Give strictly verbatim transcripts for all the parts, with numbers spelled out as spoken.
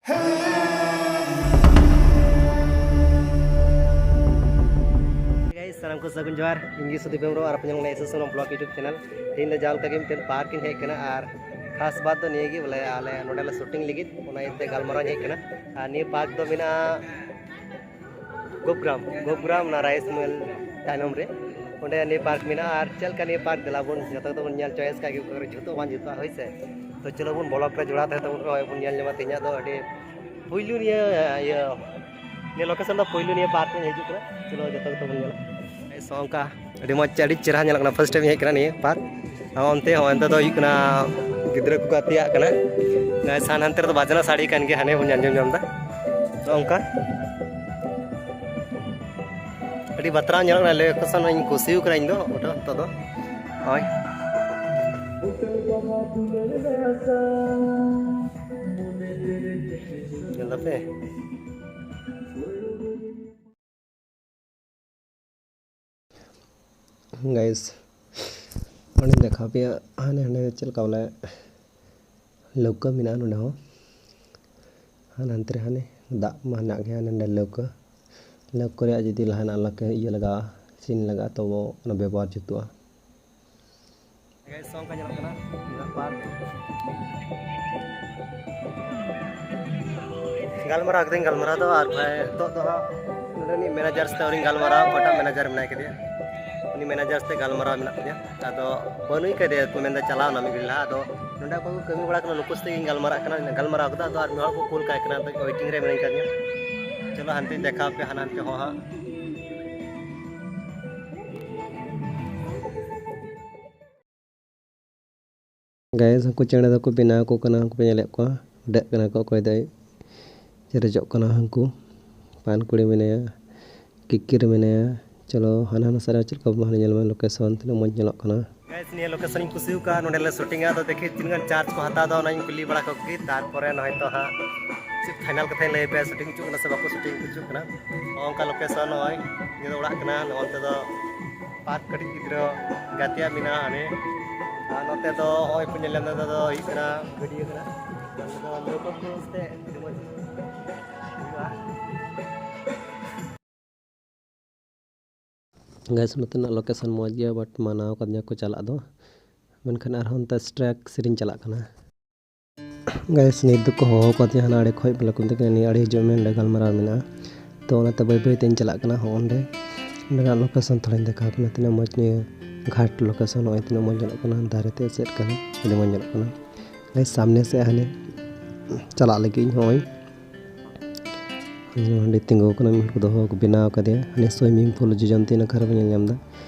Guys, ᱥᱟᱱᱟᱢ ᱠᱚ ᱥᱟᱹᱜᱩᱱ ᱡᱚᱦᱟᱨ᱾ ᱤᱧ ᱜᱮ ᱥᱩᱫᱤᱯ ᱦᱮᱢᱵᱨᱚᱢ ᱟᱨ ᱟᱯᱮ ᱧᱮᱞ ᱠᱟᱱᱟ S S Hembrom blog YouTube channel. ᱛᱮᱦᱮᱧ ᱫᱚ ᱡᱟᱣ ᱞᱮᱠᱟ ᱜᱮ ᱢᱤᱫᱴᱮᱱ ᱯᱟᱨᱠ ᱤᱧ ᱦᱮᱡ ᱟᱠᱟᱱᱟ ᱟᱨ ᱠᱷᱟᱥ ᱵᱟᱛ ᱫᱚ ᱱᱤᱭᱟᱹ ᱜᱮ ᱵᱚᱞᱮ ᱟᱞᱮ ᱱᱚᱰᱮ ᱞᱮ ᱥᱩᱴᱤᱝ ᱞᱟᱹᱜᱤᱫ, ᱚᱱᱟ ᱤᱭᱟᱹᱛᱮ ᱜᱟᱞᱢᱟᱨᱟᱣ ᱤᱧ ᱦᱮᱡ ᱟᱠᱟᱱᱟ᱾ ᱟᱨ ᱱᱤᱭᱟᱹ ᱯᱟᱨᱠ ᱫᱚ ᱢᱮᱱᱟᱜᱼᱟ ᱜᱳᱯᱜᱨᱟᱢ, ᱜᱳᱯᱜᱨᱟᱢ ᱚᱱᱟ ᱨᱟᱭᱤᱥ ᱢᱤᱞ ᱛᱟᱭᱱᱚᱢ ᱨᱮ᱾ ᱚᱸᱰᱮ ᱱᱤᱭᱟᱹ ᱯᱟᱨᱠ ᱢᱮᱱᱟᱜᱼᱟ᱾ ᱟᱨ ᱪᱮᱫ ᱞᱮᱠᱟ ᱱᱤᱭᱟᱹ ᱯᱟᱨᱠ ᱫᱮᱞᱟ ᱵᱚᱱ ᱡᱚᱛᱚ ᱜᱮᱛᱚ ᱵᱚᱱ ᱧᱮᱞ ᱪᱚᱭᱮᱥ ᱠᱟᱜ ᱜᱮ, ᱚᱠᱟ ᱠᱚᱨᱮ ᱡᱩᱛᱩᱜ ᱵᱟᱝ ᱡᱩᱛᱩᱜᱼᱟ, ᱦᱳᱭ ᱥᱮ᱾ ᱛᱚ ᱪᱚᱞᱚ ᱵᱚᱱ ᱵᱞᱚᱜ ᱨᱮ ᱡᱚᱲᱟᱣ ᱛᱟᱦᱮᱸ ᱛᱟᱵᱚᱱ ᱯᱮ, ᱦᱳᱭ ᱵᱚᱱ ᱧᱮᱞ ᱧᱟᱢᱟ ᱛᱮᱦᱮᱧᱟᱜ ᱫᱚ ᱟᱹᱰᱤ ᱯᱩᱭᱞᱩ ᱱᱤᱭᱟᱹ, ᱤᱭᱟᱹ, ᱱᱤᱭᱟᱹ ᱞᱳᱠᱮᱥᱚᱱ ᱫᱚ ᱯᱩᱭᱞᱩ ᱱᱤᱭᱟᱹ ᱯᱟᱨᱠ ᱨᱮ ᱦᱤᱡᱩᱜ ᱠᱟᱱᱟ᱾ ᱪᱚᱞᱚ ᱡᱚᱛᱚ ᱜᱮᱛᱚ ᱵᱚᱱ ᱧᱮᱞᱟ᱾ ᱥᱚ ᱚᱱᱠᱟ ᱟᱹᱰᱤ ᱢᱚᱡᱽ, ᱟᱹᱰᱤ ᱪᱮᱦᱨᱟ ᱧᱮᱞᱚᱜ ᱠᱟᱱᱟ᱾ ᱯᱷᱟᱥᱴ ᱴᱟᱭᱤᱢ ᱦᱮᱡ ᱠᱟᱱᱟ ᱱᱤᱭᱟᱹ ᱯᱟᱨᱠ᱾ ᱟᱨ ᱚᱱᱛᱮ ᱦᱚᱸ, ᱚᱱᱛᱮ ᱫᱚ ᱦᱩᱭᱩᱜ ᱠᱟᱱᱟ ᱜᱤᱫᱽᱨᱟᱹ ᱠᱚᱠᱚ ᱜᱟᱛᱮᱭᱟᱜ ᱠᱟᱱᱟ᱾ ᱱᱚᱜᱼᱚᱭ ᱥᱟᱱ ᱦᱟᱱᱛᱮ ᱨᱮᱫᱚ ᱵᱟᱡᱱᱟ ᱥᱟᱰᱮ ᱠᱟᱱ ᱜᱮᱭᱟ, ᱦᱟᱱᱮ ᱵᱚᱱ ᱟᱸᱡᱚᱢ ᱧᱟᱢ ᱮᱫᱟ᱾ ᱱᱚᱜᱼᱚ ᱱᱚᱝᱠᱟ ᱟᱹᱰᱤ ᱵᱟᱛᱨᱟᱣ ᱧᱮᱞᱚᱜ ᱠᱟᱱᱟ᱾ ᱞᱳᱠᱮᱥᱚᱱ ᱤᱧ ᱠᱩᱥᱤ ᱠᱟᱱᱟ ᱤᱧ ᱫᱚ, ᱚᱴᱳ ᱱᱤᱛᱚᱜ ᱫᱚ᱾ ᱦᱳᱭ, ᱧᱮᱞ ᱫᱟᱯᱮ? ᱜᱟᱭᱤᱥ, ᱚᱸᱰᱮᱧ ᱫᱮᱠᱷᱟᱣ ᱯᱮᱭᱟ ᱦᱟᱱᱮ ᱦᱟᱸᱰᱮ ᱪᱮᱫ ᱞᱮᱠᱟ ᱵᱚᱞᱮ ᱞᱟᱹᱣᱠᱟᱹ ᱢᱮᱱᱟᱜᱼᱟ ᱱᱚᱸᱰᱮ ᱦᱚᱸ᱾ ᱦᱟᱱᱮ ᱦᱟᱱᱛᱮ ᱨᱮ ᱦᱟᱱᱮ ᱫᱟᱜ ᱢᱟ ᱦᱮᱱᱟᱜ ᱜᱮᱭᱟ, ᱦᱟᱱᱮ ᱦᱟᱸᱰᱮ ᱞᱟᱹᱣᱠᱟᱹ, ᱞᱟᱹᱣᱠᱟᱹ ᱨᱮᱭᱟᱜ ᱡᱩᱫᱤ ᱞᱟᱦᱟᱱᱟᱜ ᱞᱟᱹᱠ-, ᱤᱭᱟᱹ ᱞᱟᱜᱟᱜᱼᱟ, ᱥᱤᱱ ᱞᱟᱜᱟᱜᱼᱟ, ᱛᱚ ᱚᱱᱟ ᱵᱮᱵᱚᱦᱟᱨ ᱡᱩᱛᱩᱜᱼᱟ᱾ ᱜᱟᱭᱤᱥ, ᱚᱱᱠᱟ ᱧᱮᱞᱚᱜ ᱠᱟᱱᱟ ᱯᱟᱨᱠ᱾ ᱜᱟᱞᱢᱟᱨᱟᱣ ᱠᱤᱫᱟᱹᱧ ᱜᱟᱞᱢᱟᱨᱟᱣ ᱫᱚ, ᱟᱨ ᱵᱷᱟᱭ ᱱᱤᱛᱚᱜ ᱫᱚ ᱦᱟᱸᱜ ᱱᱚᱰᱮᱱᱤᱡ ᱢᱮᱱᱮᱡᱟᱨ ᱥᱟᱛᱮ ᱟᱹᱣᱨᱤᱧ ᱜᱟᱞᱢᱟᱨᱟᱣᱟ, ᱚᱠᱚᱭᱴᱟᱜ ᱢᱮᱱᱮᱡᱟᱨ ᱢᱮᱱᱟᱭ ᱠᱟᱫᱮᱭᱟ, ᱩᱱᱤ ᱢᱮᱱᱮᱡᱟᱨ ᱥᱟᱛᱮ ᱜᱟᱞᱢᱟᱨᱟᱣ ᱢᱮᱱᱟᱜ ᱛᱤᱧᱟ᱾ ᱟᱫᱚ ᱵᱟᱹᱱᱩᱭ ᱠᱟᱫᱮᱭᱟ, ᱠᱚ ᱢᱮᱱᱫᱟ ᱪᱟᱞᱟᱣ ᱱᱟ ᱢᱤᱫ ᱜᱷᱟᱹᱲᱤᱡ ᱞᱟᱦᱟ᱾ ᱟᱫᱚ ᱱᱚᱰᱮ ᱚᱠᱚᱭ ᱠᱚ ᱠᱟᱹᱢᱤ ᱵᱟᱲᱟ ᱠᱟᱱᱟ, ᱱᱩᱠᱩ ᱥᱟᱛᱮ ᱜᱤᱧ ᱜᱟᱞᱢᱟᱨᱟᱜ ᱠᱟᱱᱟ, ᱜᱟᱞᱢᱟᱨᱟᱣ ᱠᱟᱫᱟ᱾ ᱟᱫᱚ ᱟᱨ ᱢᱤᱫ ᱦᱚᱲ ᱠᱚ ᱠᱩᱞ ᱠᱟᱭ ᱠᱟᱱᱟ, ᱟᱫᱚ ᱳᱭᱮᱴᱤᱝ ᱨᱮ ᱢᱮᱱᱟᱧ ᱠᱟᱫᱤᱧᱟ᱾ ᱪᱚᱞᱚ ᱦᱟᱱᱛᱮᱧ ᱫᱮᱠᱷᱟᱣ ᱯᱮᱭᱟ, ᱦᱟᱱᱟ ᱦᱟᱱᱛᱮ ᱦᱚᱸ ᱦᱟᱸᱜ᱾ ᱜᱟᱭᱮᱥ, ᱩᱱᱠᱩ ᱪᱮᱬᱮ ᱫᱚᱠᱚ ᱵᱮᱱᱟᱣ ᱟᱠᱚ ᱠᱟᱱᱟ, ᱩᱱᱠᱩ ᱯᱮ ᱧᱮᱞᱮᱫ ᱠᱚᱣᱟ, ᱩᱰᱟᱹᱜ ᱠᱟᱱᱟ ᱠᱚ, ᱚᱠᱚᱭ ᱫᱚᱭ ᱪᱮᱨᱮᱡᱚᱜ ᱠᱟᱱᱟ᱾ ᱩᱱᱠᱩ ᱯᱟᱱᱠᱩᱲᱤ ᱢᱮᱱᱟᱭᱟ, ᱠᱤᱠᱤᱨ ᱢᱮᱱᱟᱭᱟ᱾ ᱪᱚᱞᱚ, ᱦᱟᱱᱟ ᱦᱟᱱᱟ ᱥᱟᱨᱟ ᱪᱮᱫ ᱞᱮᱠᱟ ᱵᱚᱱ ᱧᱮᱞ ᱢᱟ, ᱞᱳᱠᱮᱥᱚᱱ ᱛᱤᱱᱟᱹᱜ ᱢᱚᱡᱽ ᱧᱮᱞᱚᱜ ᱠᱟᱱᱟ᱾ ᱜᱟᱭᱮᱥ, ᱱᱤᱭᱟᱹ ᱞᱳᱠᱮᱥᱚᱱ ᱤᱧ ᱠᱩᱥᱤ ᱟᱠᱟᱫᱼᱟ, ᱱᱚᱰᱮ ᱞᱮ ᱥᱩᱴᱤᱝᱟ᱾ ᱟᱫᱚ ᱫᱮᱠᱷᱤ ᱛᱤᱱᱟᱹᱜ ᱜᱟᱱ ᱪᱟᱨᱡᱽ ᱠᱚ ᱦᱟᱛᱟᱣ ᱮᱫᱟ, ᱚᱱᱟᱧ ᱠᱩᱞᱤ ᱵᱟᱲᱟ ᱠᱚ ᱠᱮᱫ, ᱛᱟᱨᱯᱚᱨᱮ ᱱᱚᱜᱼᱚᱭ ᱛᱚ ᱦᱟᱸᱜ ᱪᱮᱫ ᱯᱷᱟᱭᱱᱟᱞ ᱠᱟᱛᱷᱟᱧ ᱞᱟᱹᱭ ᱟᱯᱮᱭᱟ, ᱥᱩᱴᱤᱝ ᱦᱚᱪᱚᱜ ᱠᱟᱱᱟ ᱥᱮ ᱵᱟᱠᱚ ᱥᱩᱴᱤᱝ ᱦᱚᱪᱚᱜ ᱠᱟᱱᱟ᱾ ᱱᱚᱜᱼᱚ ᱱᱚᱝᱠᱟ ᱞᱳᱠᱮᱥᱚᱱ, ᱱᱚᱜᱼᱚᱭ ᱱᱤᱭᱟᱹ ᱫᱚ ᱚᱲᱟᱜ ᱠᱟᱱᱟ, ᱱᱚᱜᱼᱚ ᱱᱚᱛᱮ ᱫᱚ ᱯᱟᱨᱠ, ᱠᱟᱹᱴᱤᱡ ᱜᱤᱫᱽᱨᱟᱹ ᱜᱟᱛᱮᱭᱟᱜ ᱢᱮᱱᱟᱜᱼᱟ ᱦᱟᱱᱮ᱾ ᱟᱨ ᱱᱚᱛᱮ ᱫᱚ ᱱᱚᱜᱼᱚᱭ ᱯᱮ ᱧᱮᱞ ᱧᱟᱢ ᱮᱫᱟ, ᱱᱚᱛᱮ ᱫᱚ ᱦᱩᱭᱩᱜ ᱠᱟᱱᱟ ᱜᱟᱹᱰᱭᱟᱹ ᱠᱟᱱᱟ᱾ ᱜᱟᱭᱤᱥ, ᱱᱚᱛᱮᱱᱟᱜ ᱞᱳᱠᱮᱥᱚᱱ ᱢᱚᱡᱽ ᱜᱮᱭᱟ, ᱵᱟᱴ ᱢᱟᱱᱟᱣ ᱠᱟᱫᱤᱧᱟ ᱠᱚ ᱪᱟᱞᱟᱜ ᱫᱚ, ᱢᱮᱱᱠᱷᱟᱱ ᱟᱨᱦᱚᱸ ᱚᱱᱛᱮ ᱴᱨᱮᱠ ᱥᱮᱨᱮᱧ ᱪᱟᱞᱟᱜ ᱠᱟᱱᱟ᱾ ᱜᱟᱭᱤᱥ, ᱱᱤᱛ ᱫᱚᱠᱚ ᱦᱚᱦᱚ ᱟᱠᱟᱫᱤᱧᱟ ᱦᱟᱱᱟ ᱟᱲᱮ ᱠᱷᱚᱡ, ᱵᱚᱞᱮ ᱠᱚ ᱢᱮᱛᱟ ᱠᱟᱱᱟ, "ᱱᱤᱭᱟᱹ ᱟᱲᱮ ᱦᱤᱡᱩᱜ ᱢᱮ, ᱱᱚᱸᱰᱮ ᱜᱟᱞᱢᱟᱨᱟᱣ ᱢᱮᱱᱟᱜᱼᱟ᱾" ᱛᱚ ᱚᱱᱟᱛᱮ ᱵᱟᱹᱭ ᱵᱟᱹᱭ ᱛᱮᱧ ᱪᱟᱞᱟᱜ ᱠᱟᱱᱟ᱾ ᱦᱚᱸ, ᱚᱸᱰᱮ ᱚᱸᱰᱮᱱᱟᱜ ᱞᱳᱠᱮᱥᱚᱱ ᱛᱷᱚᱲᱟᱧ ᱫᱮᱠᱷᱟᱣ ᱟᱯᱮ ᱠᱟᱱᱟ, ᱛᱤᱱᱟᱹᱜ ᱢᱚᱡᱽ ᱱᱤᱭᱟᱹ ᱜᱷᱟᱴ ᱞᱳᱠᱮᱥᱚᱱ, ᱱᱚᱜᱼᱚᱭ ᱛᱤᱱᱟᱹᱜ ᱢᱚᱡᱽ ᱧᱮᱞᱚᱜ ᱠᱟᱱᱟ, ᱫᱟᱨᱮ ᱛᱮ ᱮᱥᱮᱫ ᱠᱟᱱᱟ, ᱟᱹᱰᱤ ᱢᱚᱡᱽ ᱧᱮᱞᱚᱜ ᱠᱟᱱᱟ᱾ ᱜᱟᱭᱤᱥ, ᱥᱟᱢᱱᱮ ᱥᱮᱫ ᱦᱟᱱᱮ ᱪᱟᱞᱟᱜ ᱞᱟᱹᱜᱤᱫ ᱤᱧ, ᱦᱚᱸᱜᱼᱚᱭ ᱦᱟᱸᱰᱮ ᱛᱤᱸᱜᱩ ᱟᱠᱟᱱᱟ, ᱢᱤᱫ ᱦᱚᱲ ᱠᱚ ᱫᱚᱦᱚ ᱵᱮᱱᱟᱣ ᱟᱠᱟᱫᱮᱭᱟ᱾ ᱦᱟᱱᱮ swimming pool ᱡᱚᱡᱚᱢ ᱛᱤ ᱱᱟᱠᱷᱟ ᱨᱮᱵᱚᱱ ᱧᱮᱞ ᱧᱟᱢ ᱮᱫᱟ᱾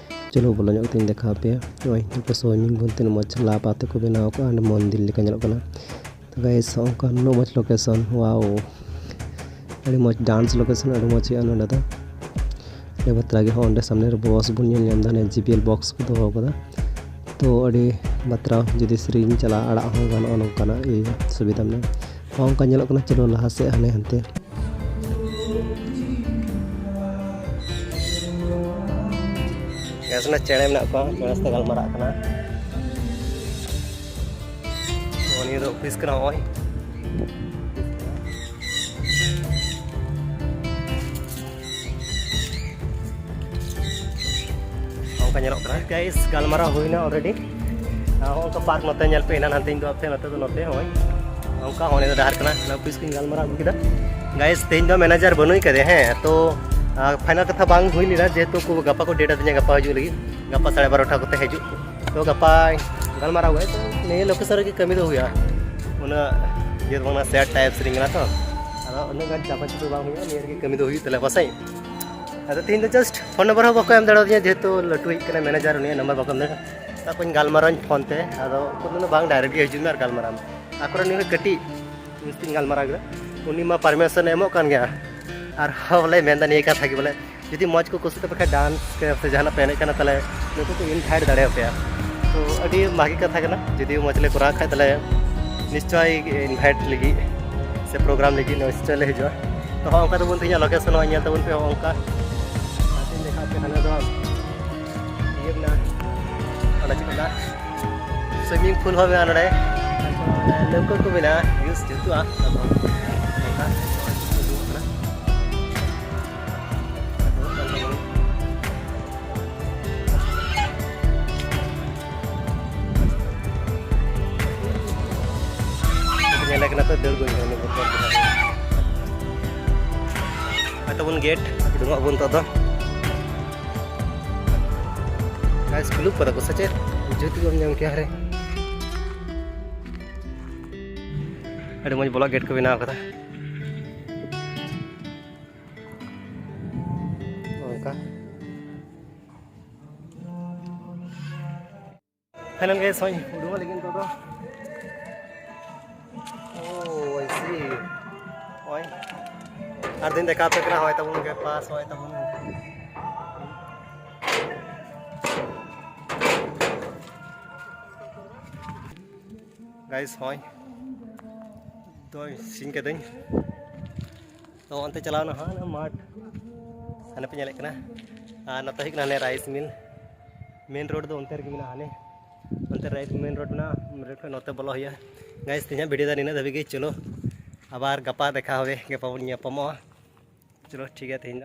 ᱪᱚᱞᱚ ᱵᱚᱞᱚ ᱧᱚᱜ ᱠᱟᱛᱮᱧ ᱫᱮᱠᱷᱟᱣ ᱟᱯᱮᱭᱟ᱾ ᱱᱚᱜᱼᱚᱭ ᱱᱚᱛᱮ swimming pool ᱛᱤᱱᱟᱹᱜ ᱢᱚᱡᱽ ᱞᱟᱯ ᱟᱛᱮ ᱠᱚ ᱵᱮᱱᱟᱣ ᱟᱠᱟᱫᱼᱟ, ᱚᱸᱰᱮ ᱢᱚᱱᱫᱤᱨ ᱞᱮᱠᱟ ᱧᱮᱞᱚᱜ ᱠᱟᱱᱟ᱾ ᱛᱚ ᱜᱟᱭᱤᱥ, ᱚᱱᱠᱟ ᱱᱩᱱᱟᱹᱜ ᱢᱚᱡᱽ ᱞᱳᱠᱮᱥᱚᱱ, wow, ᱟᱹᱰᱤ ᱢᱚᱡᱽ ᱰᱟᱱᱥ ᱞᱳᱠᱮᱥᱚᱱ, ᱟᱹᱰᱤ ᱢᱚᱡᱽ ᱦᱩᱭᱩᱜᱼᱟ ᱱᱚᱸᱰᱮ ᱫᱚ᱾ ᱟᱹᱰᱤ ᱵᱟᱛᱨᱟᱣ ᱜᱮ᱾ ᱦᱚᱸ, ᱚᱸᱰᱮ ᱥᱟᱢᱱᱮ ᱨᱮ ᱵᱚᱥ ᱵᱚᱱ ᱧᱮᱞ ᱧᱟᱢ ᱮᱫᱟ, ᱦᱟᱱᱮ JBL box ᱠᱚ ᱫᱚᱦᱚ ᱟᱠᱟᱫᱟ᱾ ᱛᱚ ᱟᱹᱰᱤ ᱵᱟᱛᱨᱟᱣ, ᱡᱩᱫᱤ ᱥᱮᱨᱮᱧ ᱪᱟᱞᱟᱜ ᱟᱲᱟᱜ ᱦᱚᱸ ᱜᱟᱱᱚᱜᱼᱟ, ᱱᱚᱝᱠᱟᱱᱟᱜ ᱤᱭᱟᱹ ᱥᱩᱵᱤᱫᱷᱟ ᱢᱮᱱᱟᱜᱼᱟ᱾ ᱦᱚᱸ, ᱚᱱᱠᱟ ᱧᱮᱞᱚᱜ ᱠᱟᱱᱟ᱾ ᱪᱚᱞᱚ ᱞᱟᱦᱟ ᱥᱮᱫ, ᱦᱟᱱᱮ ᱦᱟᱱᱛᱮ᱾ ᱜᱟᱭᱤᱥ, ᱚᱱᱟ ᱪᱮᱬᱮ ᱢᱮᱱᱟᱜ ᱠᱚᱣᱟ, ᱪᱮᱬᱮ ᱥᱟᱛᱮ ᱜᱟᱞᱢᱟᱨᱟᱜ ᱠᱟᱱᱟ᱾ ᱱᱚᱜᱼᱚ ᱱᱤᱭᱟᱹ ᱫᱚ ᱚᱯᱷᱤᱥ ᱠᱟᱱᱟ, ᱱᱚᱜᱼᱚᱭ᱾ ᱚᱱᱠᱟ ᱧᱮᱞᱚᱜ ᱠᱟᱱᱟ᱾ ᱜᱟᱭᱤᱥ, ᱜᱟᱞᱢᱟᱨᱟᱣ ᱦᱩᱭᱱᱟ already᱾ ᱟᱨ ᱦᱚᱸᱜᱼᱚ ᱱᱚᱝᱠᱟ ᱯᱟᱨᱠ ᱱᱚᱛᱮ ᱧᱮᱞ ᱯᱮ, ᱮᱱᱟᱱ ᱦᱟᱱᱛᱮᱧ ᱫᱩ ᱟᱯᱮ, ᱱᱚᱛᱮ ᱫᱚ ᱱᱚᱛᱮ, ᱦᱚᱸᱜᱼᱚᱭ ᱚᱱᱠᱟ ᱦᱚᱸᱜᱼᱚ ᱱᱤᱭᱟᱹ ᱫᱚ ᱰᱟᱦᱟᱨ ᱠᱟᱱᱟ᱾ ᱚᱱᱟ ᱚᱯᱷᱤᱥ ᱠᱚᱧ ᱜᱟᱞᱢᱟᱨᱟᱣ ᱟᱹᱜᱩ ᱠᱮᱫᱟ᱾ ᱜᱟᱭᱤᱥ, ᱛᱮᱦᱮᱧ ᱫᱚ ᱢᱮᱱᱮᱡᱟᱨ ᱵᱟᱹᱱᱩᱭ ᱠᱟᱫᱮᱭᱟ, ᱦᱮᱸ, ᱛᱚ ᱯᱷᱟᱭᱱᱟᱞ ᱠᱟᱛᱷᱟ ᱵᱟᱝ ᱦᱩᱭ ᱞᱮᱱᱟ, ᱡᱮᱦᱮᱛᱩ ᱠᱚ ᱜᱟᱯᱟ ᱠᱚ ᱰᱮᱴ ᱟᱹᱫᱤᱧᱟ ᱜᱟᱯᱟ ᱦᱤᱡᱩᱜ ᱞᱟᱹᱜᱤᱫ, ᱜᱟᱯᱟ ᱥᱟᱲᱮ ᱵᱟᱨᱚᱴᱟ ᱠᱚᱛᱮ ᱦᱤᱡᱩᱜ᱾ ᱛᱚ ᱜᱟᱯᱟ ᱜᱟᱞᱢᱟᱨᱟᱣ ᱦᱩᱭᱩᱜᱼᱟ᱾ ᱛᱚ ᱱᱤᱭᱟᱹ ᱞᱳᱠᱮᱥᱚᱱ ᱨᱮᱜᱮ ᱠᱟᱹᱢᱤ ᱫᱚ ᱦᱩᱭᱩᱜᱼᱟ, ᱩᱱᱟᱹᱜ ᱤᱭᱟᱹ ᱫᱚ ᱵᱟᱝ, sad type ᱥᱮᱨᱮᱧ ᱠᱟᱱᱟ ᱛᱚ, ᱟᱫᱚ ᱩᱱᱟᱹᱜ ᱜᱟᱱ ᱪᱟᱯᱟ ᱪᱟᱯᱤ ᱵᱟᱝ ᱦᱩᱭᱩᱜᱼᱟ, ᱱᱤᱭᱟᱹ ᱨᱮᱜᱮ ᱠᱟᱹᱢᱤ ᱫᱚ ᱦᱩᱭᱩᱜ ᱛᱟᱞᱮᱭᱟ ᱯᱟᱥᱮᱡ᱾ ᱟᱫᱚ ᱛᱮᱦᱮᱧ ᱫᱚ just phone number ᱦᱚᱸ ᱵᱟᱠᱚ ᱮᱢ ᱫᱟᱲᱮᱭᱟᱫᱤᱧᱟ, ᱡᱮᱦᱮᱛᱩ ᱞᱟᱹᱴᱩᱭᱤᱡ ᱠᱟᱱᱟᱭ ᱢᱮᱱᱮᱡᱟᱨ, ᱩᱱᱤᱭᱟᱜ ᱱᱟᱢᱵᱟᱨ ᱵᱟᱠᱚ ᱮᱢ ᱫᱟᱲᱮᱭᱟᱜᱼᱟ᱾ ᱛᱟᱠᱚᱧ ᱜᱟᱞᱢᱟᱨᱟᱣᱟᱹᱧ ᱯᱷᱳᱱ ᱛᱮ, ᱟᱫᱚ ᱩᱱᱠᱩ ᱫᱚ ᱵᱟᱝ, direct ᱜᱮ ᱦᱤᱡᱩᱜ ᱢᱮ ᱟᱨ ᱜᱟᱞᱢᱟᱨᱟᱣ ᱢᱮ᱾ ᱟᱠᱚᱨᱮᱱ ᱱᱩᱭ ᱠᱟᱹᱴᱤᱡ ᱢᱤᱥᱛᱨᱤᱧ ᱜᱟᱞᱢᱟᱨᱟᱣ ᱠᱮᱫᱟ, ᱩᱱᱤ ᱢᱟ permission ᱮ ᱮᱢᱚᱜ ᱠᱟᱱ ᱜᱮᱭᱟ᱾ ᱟᱨ ᱦᱚᱸ ᱵᱚᱞᱮ ᱢᱮᱱᱫᱟ ᱱᱤᱭᱟᱹ ᱠᱟᱛᱷᱟ ᱜᱮ ᱵᱚᱞᱮ, ᱡᱩᱫᱤ ᱢᱚᱡᱽ ᱠᱚ ᱠᱩᱥᱤ ᱛᱟᱯᱮ ᱠᱷᱟᱱ, dance ᱥᱮ ᱡᱟᱦᱟᱱᱟᱜ ᱯᱮ ᱮᱱᱮᱡ ᱠᱟᱱᱟ, ᱛᱟᱦᱞᱮ ᱱᱩᱠᱩ ᱠᱚ invite ᱫᱟᱲᱮᱭᱟᱯᱮᱭᱟ᱾ ᱛᱚ ᱟᱹᱰᱤ ᱵᱷᱟᱹᱜᱤ ᱠᱟᱛᱷᱟ ᱠᱟᱱᱟ, ᱡᱩᱫᱤ ᱢᱚᱡᱽ ᱞᱮ ᱠᱚᱨᱟᱣ ᱠᱷᱟᱡ, ᱛᱟᱦᱞᱮ ᱱᱤᱥᱪᱚᱭ invite ᱞᱟᱹᱜᱤᱫ ᱥᱮ program ᱞᱟᱹᱜᱤᱫ ᱱᱤᱥᱪᱚᱭ ᱞᱮ ᱦᱤᱡᱩᱜᱼᱟ᱾ ᱛᱚ ᱦᱚᱸ ᱚᱱᱠᱟ ᱛᱟᱵᱚᱱ ᱛᱮᱦᱮᱧᱟᱜ location ᱦᱚᱸ ᱧᱮᱞ ᱛᱟᱵᱚᱱ ᱯᱮ, ᱦᱚᱸ ᱚᱱᱠᱟ ᱦᱟᱱᱮ ᱫᱚ ᱤᱭᱟᱹ ᱢᱮᱱᱟᱜᱼᱟ, ᱚᱸᱰᱮ ᱪᱮᱫ ᱠᱚ ᱢᱮᱱᱟᱜᱼᱟ, swimming pool ᱦᱚᱸ ᱢᱮᱱᱟᱜᱼᱟ ᱱᱚᱰᱮ᱾ ᱛᱟᱨᱯᱚᱨ ᱞᱟᱹᱣᱠᱟᱹ ᱠᱚ ᱢᱮᱱᱟᱜᱼᱟ, use ᱡᱩᱛᱩᱜᱼᱟ᱾ ᱟᱫᱚ ᱱᱚᱝᱠᱟ ᱩᱰᱩᱠᱚᱜ ᱠᱟᱱᱟ᱾ ᱧᱮᱞᱮ ᱠᱟᱱᱟ ᱯᱮ, ᱫᱟᱹᱲ ᱜᱚᱡ ᱠᱟᱱᱟ ᱵᱚᱛᱚᱨ ᱜᱮ᱾ ᱦᱚᱭ ᱛᱟᱵᱚᱱ gate, ᱩᱰᱩᱝᱚᱜ ᱟᱵᱚᱱ ᱱᱤᱛᱚᱜ ᱫᱚ᱾ Guys, ᱠᱩᱞᱩᱯ ᱠᱟᱫᱟ ᱠᱚ ᱥᱮ ᱪᱮᱫ? ᱵᱩᱡᱷᱟᱹᱣ ᱛᱮᱜᱮ ᱵᱟᱢ ᱧᱟᱢ ᱠᱮᱭᱟ ᱨᱮ᱾ ᱟᱹᱰᱤ ᱢᱚᱡᱽ block gate ᱠᱚ ᱵᱮᱱᱟᱣ ᱠᱟᱫᱟ᱾ ᱱᱚᱝᱠᱟ᱾ Final guys, ᱦᱚᱸᱜᱼᱚᱭ ᱩᱰᱩᱠᱚᱜ ᱞᱟᱹᱜᱤᱫ ᱱᱤᱛᱚᱜ ᱫᱚ᱾ Oh, I see. ᱦᱚᱸᱜᱼᱚᱭ᱾ ᱟᱨ ᱫᱤᱱ ᱫᱮᱠᱷᱟᱣ ᱟᱯᱮ ᱠᱟᱱᱟ, ᱦᱚᱭ ᱛᱟᱵᱚᱱ ᱜᱮ, pass ᱦᱚᱭ ᱛᱟᱵᱚᱱ᱾ Guys, ᱦᱚᱸᱜᱼᱚᱭ᱾ ᱫᱚ ᱥᱤᱧ ᱠᱟᱹᱫᱟᱹᱧ᱾ ᱛᱚ ᱚᱱᱛᱮ ᱪᱟᱞᱟᱣ ᱱᱟ ᱦᱟᱸᱜ ᱚᱱᱟ ᱢᱟᱴᱷ, ᱦᱟᱱᱮ ᱯᱮ ᱧᱮᱞᱮᱫ ᱠᱟᱱᱟ᱾ ᱟᱨ ᱱᱚᱛᱮ ᱦᱩᱭᱩᱜ ᱠᱟᱱᱟ ᱦᱟᱱᱮ rice mill, main road ᱫᱚ ᱚᱱᱛᱮ ᱨᱮᱜᱮ ᱢᱮᱱᱟᱜᱼᱟ᱾ ᱦᱟᱱᱮ ᱚᱱᱛᱮ rice main road ᱢᱮᱱᱟᱜᱼᱟ, main road ᱠᱷᱚᱱ ᱱᱚᱛᱮ ᱵᱚᱞᱚ ᱦᱩᱭᱩᱜᱼᱟ᱾ Guys, ᱛᱮᱦᱮᱧᱟᱜ video ᱫᱚ ᱱᱤᱱᱟᱹᱜ ᱫᱷᱟᱹᱵᱤᱡ ᱜᱮ᱾ ᱪᱚᱞᱚ, ᱟᱵᱟᱨ ᱜᱟᱯᱟ ᱫᱮᱠᱷᱟ ᱦᱚᱵᱮ, ᱜᱟᱯᱟ ᱵᱚᱱ ᱧᱟᱯᱟᱢᱚᱜᱼᱟ᱾ ᱪᱚᱞᱚ, ᱴᱷᱤᱠ ᱜᱮᱭᱟ, ᱛᱮᱦᱮᱧ ᱫᱚ